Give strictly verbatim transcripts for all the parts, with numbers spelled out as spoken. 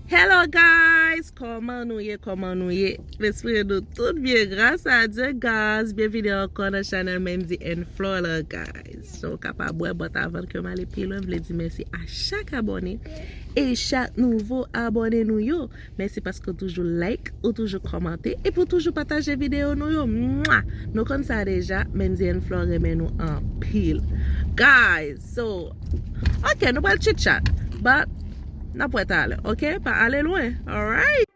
Hello guys, kòman nou ye, kòman nou ye? M espere nou tout byen, gras a Dye guys. Byenvini ankò nan chanèl Mendy and Flora guys. Jan w kapab wè, but avan ke m ale pi lwen, m vle di mèsi a chak abòne e chak nouvo abòne nou yo. Mèsi paske w toujou like, ou toujou kòmante, epi w toujou pataje videyo nou yo. Mwa! Nou konn sa deja, Mendy and Flora renmen nou anpil. Guys, so, ok, nou pral chit chat, but n ap wè talè, ok? Pa ale lwen, alright?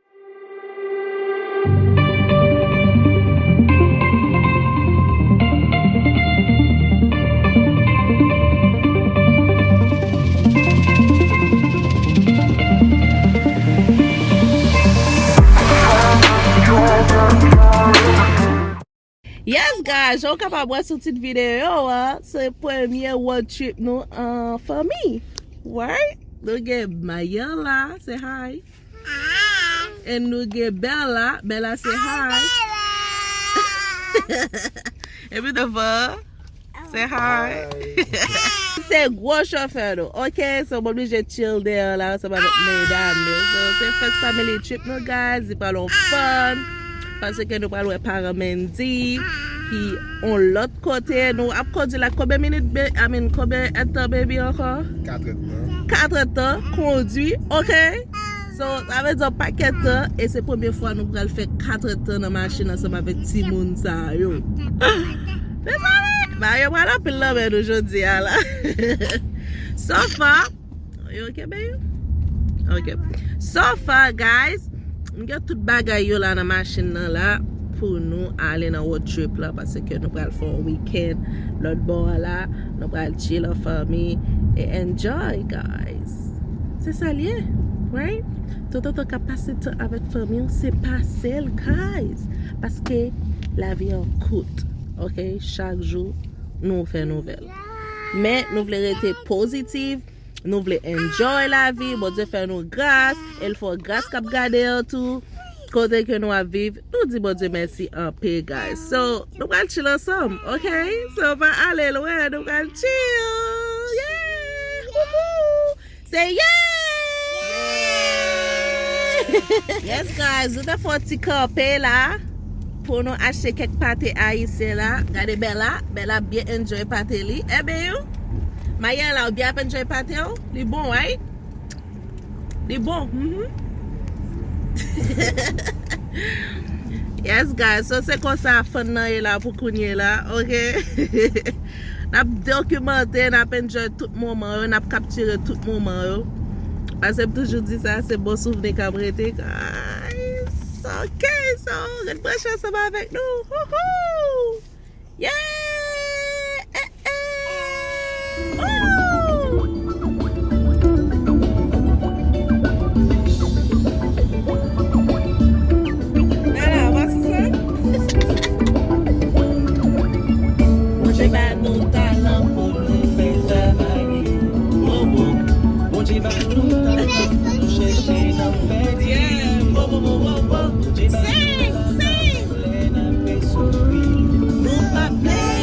Yes guys, jan w kapab wè sou tit videyo a, se premye road trip nou an fanmi. Right? Nou gen Mayela, say hi. And nou gen Bella, Bella say hi. Epi devan, say hi. Se gwo chofè nou, ok? So, m oblije chill dèyè la, ansanm avèk medam yo. So, se first family trip nou, guys. Li pral yon fun. Paske nou pral wè paran Mendy, ki yon lòt kote. Nou ap kondui la konbyen minit, be-, I mean, konbyen èdtan, baby, ankò? Kat èdtan. Kat èdtan, kondui, ok? So, sa vle di yon pakèt tan, e se premye fwa nou pral fè kat èdtan nan machin ansanm avèk timoun sa yo. Mezanmi, ba yo pral anpil nan men nou jodi a la. So far, you okay, baby? Ok. So far, guys, m gen tout bagay yo la nan machin nan la pou nou ale nan road trip la, paske nou pral fè yon weekend lòt bò a la, nou pral chill an fanmi e enjoy, guys. Se sa l ye, right? Tout otan k ap pase tan avèk fanmi w, se pase l, guys. Paske lavi an kout, ok? Chak jou, nou fè nouvèl. Men, nou vle rete pozitif, nou vle enjoy lavi, Bondye fè nou gras, e l fè w gras k ap gade yo tou. Kote ke nou ap viv, nou di Bondye mèsi anpil, guys. So, nou pral chill ansanm, ok? So, pa ale lwen, nou pral chill. Yeah! Woohoo! Say yeah! Yes, guys, nou te fè yon ti kanpe la pou nou achte kèk pate ayisyen la. Gade Bella, Bella byen enjoy pate li. Ebyen, Mayela, ou byen ap enjoy pate w? Li bon, right? Li bon, mhm. Yes, guys, so se konsa fun nan ye la pou kounye la, ok? N ap dokimante, n ap enjoy tout moman yo, n ap kaptire tout moman yo. Paske m toujou di sa, se bon souvni k ap rete, guys. Ok, so, ret branche ansanm avèk nou. Woohoo! Yeah! Eh, eh! Woo! Bella, avanse sa. Bondye ba nou talan pou nou fè travay. Bondye ba nou talan pou nou chèche nan pèdi. Bondye ba nou talan pou lè n ap soufri. Nou p ap plede.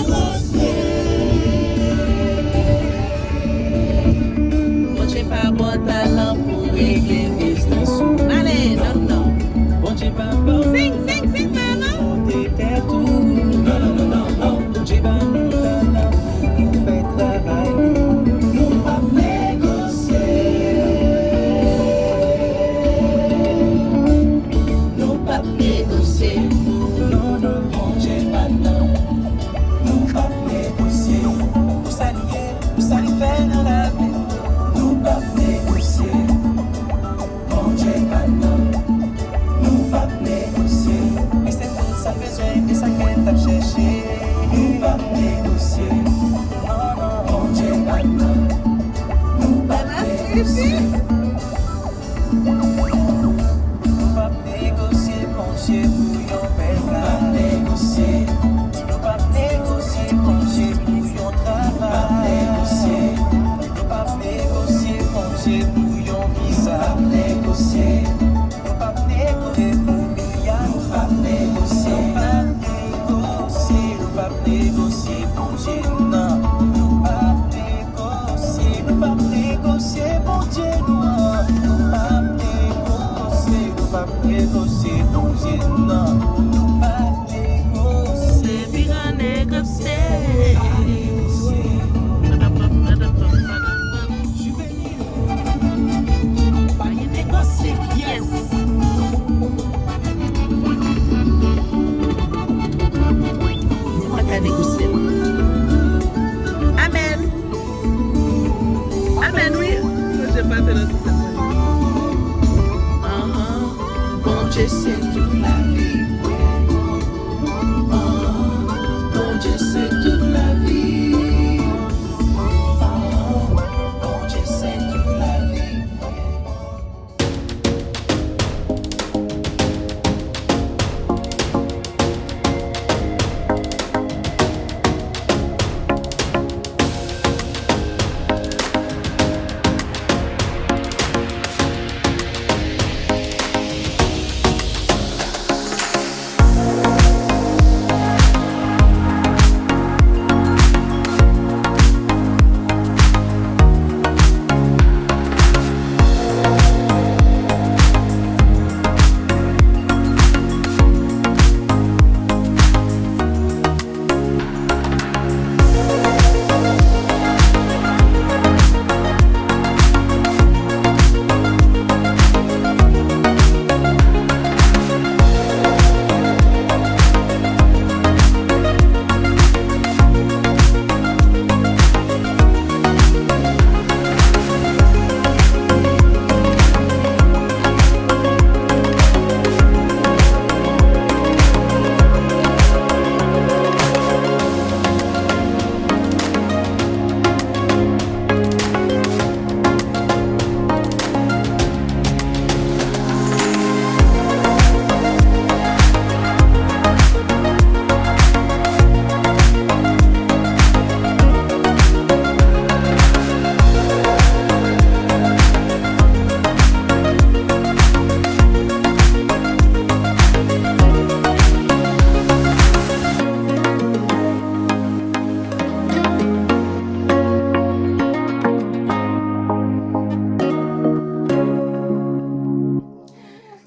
Bondye se tout lavi mwen. Bondye se tout lavi. Bondye se tout lavi mwen.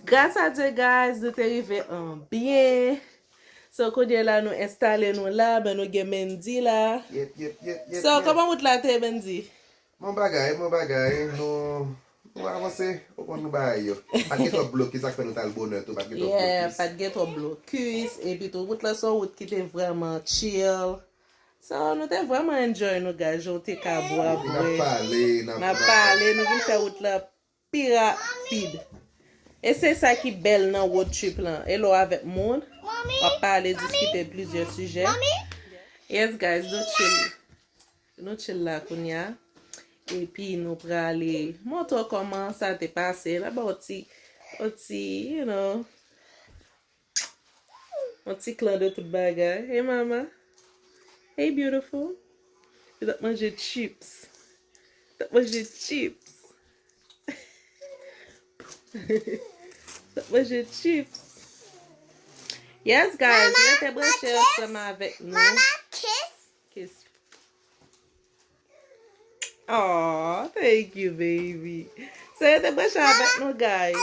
Gras a Dye, guys, nou te rive an byen. So, kounye la, nou enstale nou la, men nou gen Mendy la. Yep, yep, yep, yep, So, yep. Kòman wout la te, Mendy? Bon bagay, bon bagay. Nou, nou avanse, ou konn nou bagay yo. Pa t gen twòp blokis, sa k fè nou t al bonè tou, pa t gen twòp Yeah, blokis. Pa t gen twòp blokis, epi tou, wout la se yon wout ki te vrèman chill. So, nou te vrèman enjoy nou, guys, jan w te ka bwè, Epi n ap bwè. Pale, n ap, N ap n ap pale, nou vin fè wout la pi rapid. E se sa ki bèl nan road trip lan. E lè w avèk moun, w ap pale, diskite plizyè sijè. Yes, guys, nou chill. Nou chill la kounye a. Epi nou prale montre w kòman sa te pase. N ap ba w ti, yon ti, you know, yon ti klan de tout bagay. Hey, mama. Hey, beautiful. Yo t ap manje chips. T ap manje chips. T ap manje chips. Yes, guys, rete branche ansanm avèk nou. Mama, kiss. Kiss. Oh, thank you, baby. So, rete branche avèk nou, guys.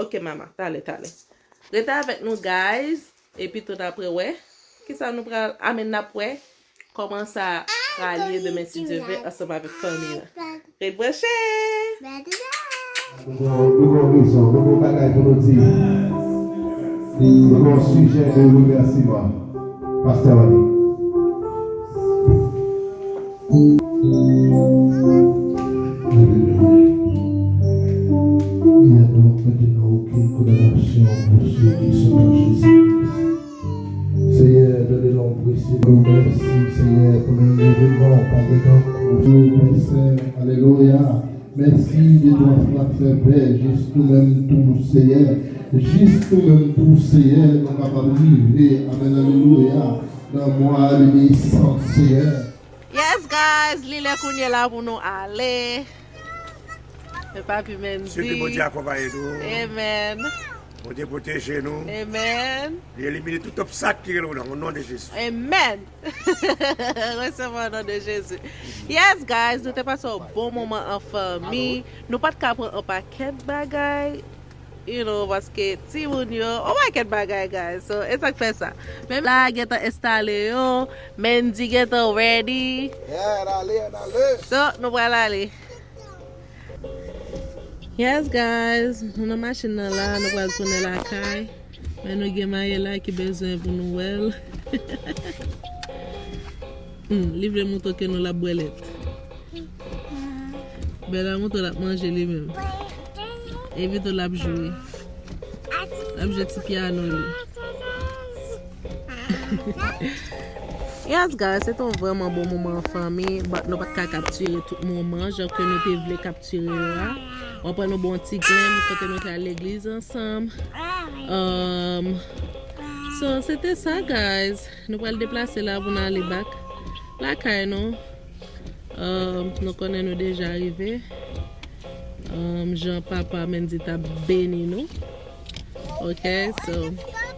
Ok, mama, talè, talè. Rete avèk nou, guys. Epi tou n ap wè kisa nou pral, I mean, n ap wè kòman sa prale demen, si Dye vle, ansanm avèk fanmi an. Ret branche! Nou gon, nou gon rezon, nou gon bagay pou nou di. Nou gon sijè de remèsiman. Pastè Wally. Alelouya. Il n'y a donc maintenant aucune condamnation pour ceux qui sont en Jésus-Christ. Seyè, donne-nous presye nou mèsi, Seyè, pou nou leve non pa gen tan. Alelouya. Mèsi de twa frè, sè, Pè, jis nou menm tou, Seyè. Jis nou menm tou, Seyè, nou kapab rive. Amèn, alelouya. Nan mwa de desans, Seyè. Yes, guys, li lè kounye la pou nou ale. Men papi Mendy. Swiv li, Bondye akonpaye nou. Amen. Bondye pwoteje nou. Amen. Li elimine tout obstak ki gen nan, o non de Jezi. Amen. Resevwa o non de Jezi. Yes, guys, nou te pase yon bon moman an fanmi. Nou pa t ka pran yon pakèt bagay. You know, paske timoun yo, yon pakèt bagay, guys. So, e sa k fè sa. Menm la, gentan enstale yo. Mendy gentan ready. Yeah, n ale, n ale. So, nou pral ale. Yes, guys. Nou nan machin nan la, nou pral tounen lakay. Men nou gen Mayela ki bezwen pou nou wè l. Hmm, li vle montre ke nou l ap bwè lèt. Bella montre l ap manje li menm. Epi tou l ap jwe. L ap jwe ti pyano li. Yes, guys, se te yon vrèman bon moman an fanmi, but nou pa t ka kaptire tout moman jan ke nou te vle kaptire yo a. W ap wè nou ba yon ti glenm kote nou te al legliz ansanm. Um, so, se te sa, guys. Nou pral deplase la pou n ale back lakay nou. Um, nou konnen nou deja rive. Um, jan papa Mendy t ap beni nou. Ok, so,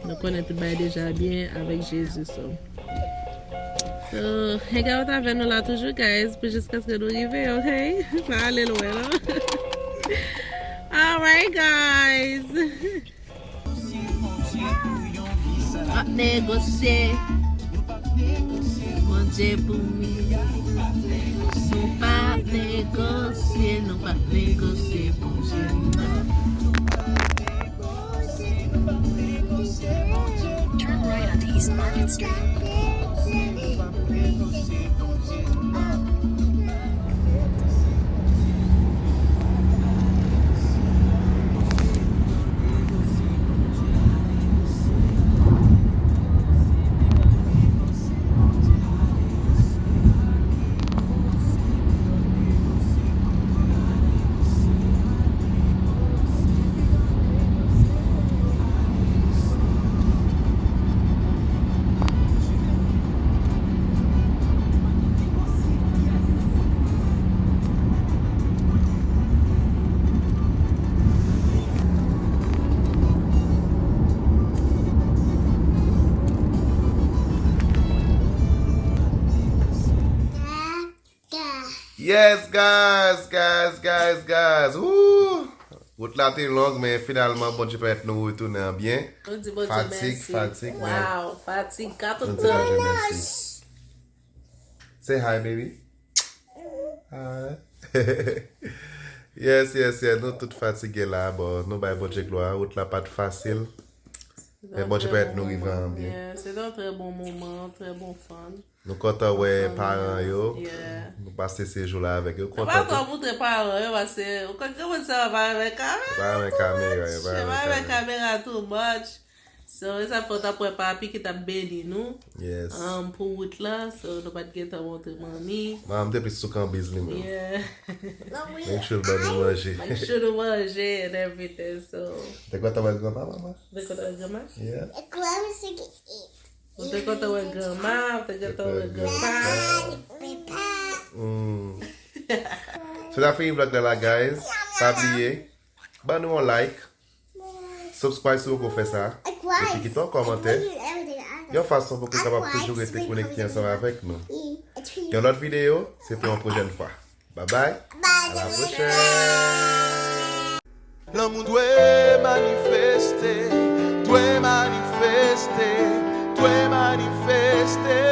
nou konnen tout bagay deja byen avèk Jezi, so. So, hang out avè nou la toujou, guys, pou jiskaske nou rive, ok? Pa ale lwen, non? Alright, guys. N ap negosye. Bondye pou mi. Nou pa negosye, nou pa negosye Bondye. Turn right onto East Market Street. Yes, guys, guys, guys, guys. Woo! Wout la te long, men finalman, Bondye pèmèt nou retounen an byen. Nou di Bondye mèsi. Fatig, fatig, men. Wow, fatig, kat tan. Nou di Bondye mèsi. Say hi, baby. Hi. Yes, yes, yes. Nou tout fatige la, bon, nou bay Bondye glwa. Wout la pa t fasil. Men Bondye pèmèt nou rive an byen. Yeah, se te yon trè bon moman, trè bon fun. Nou kontan wè paran yo. Yeah. Nou pase sejou la avèk yo. Nou pa twò moutre paran yo, paske ou konn gen moun sa yo pa renmen kamera. Yo pa renmen kamera, yo pa renmen kamera too much. So, e sa fè w t ap wè papi ki t ap beni nou. Yes. Um, pou wout la, so, nou pa t gentan montre manmi. Manman te plis sou kanbiz li menm. Yeah. Make sure l ban nou manje. Make sure nou manje and everything, so. Te kontan wè granma, mama? Te kontan wè granma? Yeah. Ou te kontan wè granma, ou te kontan wè granpa. Mm. So, n ap fini vlog la la, guys. Pa bliye, ban nou yon like, subscribe si w poko fè sa, epi kite yon kòmantè. Yon fason pou ke w kapab toujou rete konekte ansanm avèk nou. Yon lòt videyo, se pou yon pwochèn fwa. Bye bye. À la prochaine. Lanmou dwe manifeste, dwe manifeste, dwe manifeste.